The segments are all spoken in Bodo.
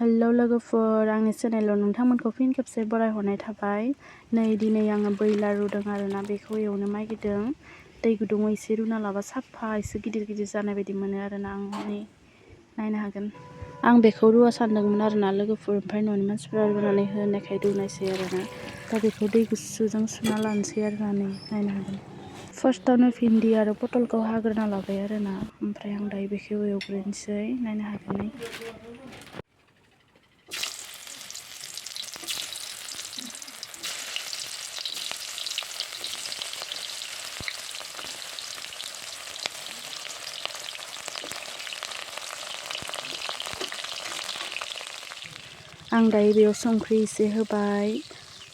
हेलौ लोगोफोर, आंनि चेनेलाव नोंथांमोनखौ फिन खेबसे बरायहरनाय थाबाय। नै दिनै आङो बैलार रुदों आरोना, बेखौ एवनो नागिरदों। दै गुदुङाव एसे रुना लाबा साफा एसे गिदिर गिदिर जानाय बायदि मोनो आरोना। आं नै नायनो हागोन। आं बेखौ रुवा सानदोंमोन आरोना लोगोफोर, ओमफ्राय न'नि मानसिफोरा रुनानै होनायखाय रुनायसै आरोना। दा बेखौ दै गुसुजों सुना लानोसै आरोना। नै नायनो हागोन। फार्स्टआवनो भिन्दि आरो पटलखौ हाग्रोना लाबाय आरोना, ओमफ्राय आं दायो बेखौ एवग्रोनोसै। नायनो हागोन। नै आं दायो बेयाव संख्रि एसे होबाय,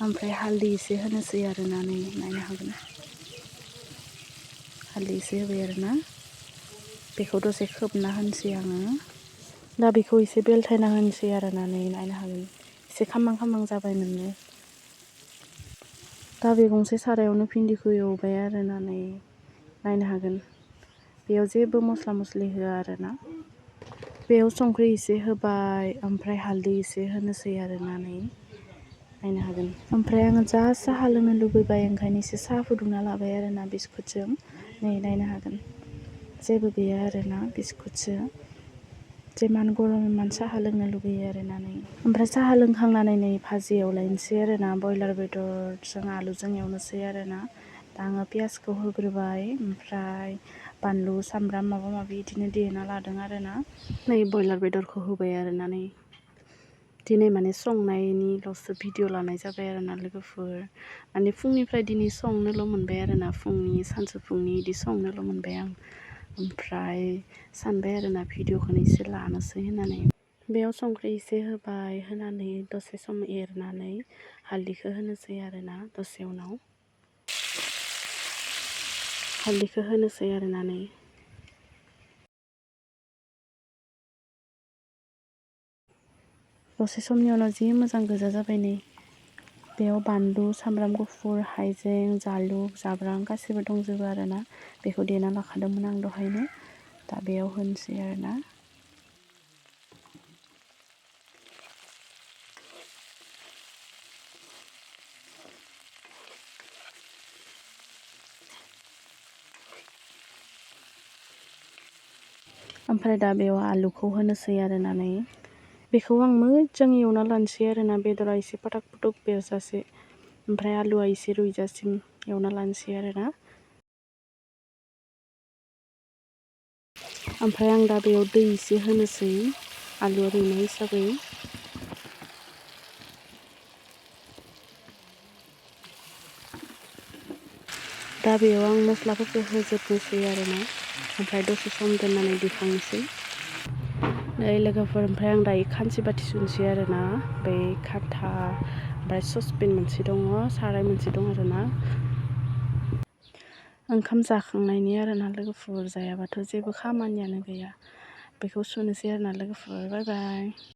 ओमफ्राय हालदै एसे होनोसै आरोना। नै नायनो हागोन। हालदै एसे होबाय आरोना। बेखौ दसे खोबना होनोसै आङो। दा बेखौ एसे बेलथायना होनोसै आरोना। नै नायनो हागोन। एसे खामहां जाबाय मोननो। दा बे गंसे सारायावनो भिन्दिखौ एवबाय आरोना। नै नायनो हागोन। बेयाव जेबो मस्ला मस्लि होआ आरोना। बेयाव संख्रि एसे होबाय, ओमफ्राय हालदै एसे होनोसै आरोना। नै नायनो हागोन। ओमफ्राय आङो जा साहा लोंनो लुबैबाय, ओंखायनो एसे साहा फुदुंना लाबाय आरोना बिस्कुटजों। नै नायनो हागोन। जेबो गैया आरोना, बिस्कुटसो। जेमान गरम एमान साहा लोंनो लुगैयो आरोना। नै ओमफ्राय साहा लोंखांनानै नै भाजि एवलायनोसै आरोना। बयलार बेदरजों आलुजों एवनोसै आरोना। दा आङो पियासखौ होग्रोबाय, ओमफ्राय बानलु सामब्राम माबा माबि बिदिनो देना लादों आरोना। नै बयलार बेदरखौ होबाय आरोना। नै दिनै माने संनायनिल'सो भिडिअ लानाय जाबाय आरोना लोगोफोर। माने फुंनिफ्राय दिनै संनोल' मोनबाय आरोना। फुंनि सानजौफुनि बिदि संनोल' मोनबाय आं। ओमफ्राय सानबाय आरोना भिडिअखौनो एसे लानोसै होननानै। बेयाव संख्रि एसे होबाय, होनानै दसे सम एरनानै हालदैखौ होनोसै आरोना। दसे उनाव हालदैखौ होनोसै आरोना। नै दसे समनि उनाव जि मोजां गोजा जाबाय। नै बेयाव बानलु सामब्राम गुफुर हाइजें जालुक जाब्रां गासैबो दंजोबो आरोना। बेखौ देना लाखादोंमोन आं दहायनो। दा बेयाव होनोसै आरोना। ओमफ्राय दा बेयाव आलुखौ होनोसै आरोना। नै बेखौ आं मोजां एवना लानोसै आरोना। बेदरा एसे पटाक पटुक बेरजासे, ओमफ्राय आलुआ एसे रुइजासिम एवना लानोसै आरोना। ओमफ्राय आं दा बेयाव दै एसे होनोसै आलुआ रुइनाय हिसाबै। दा बेयाव आं मस्लाफोरखौ होजोबनोसै आरोना। ओमफ्राय दसे सम दोननानै दिखांनोसै। नै लोगोफोर, ओमफ्राय आं दायो खानसि बाथि सुनोसै आरोना। बै खान्था, ओमफ्राय ससपेन मोनसे दङ, साराय मोनसे दं आरोना। ओंखाम जाखांनायनि आरोना लोगोफोर। जायाबाथ' जेबो खामानियानो गैया। बेखौ सुनोसै आरोना लोगोफोर। बाय बाय।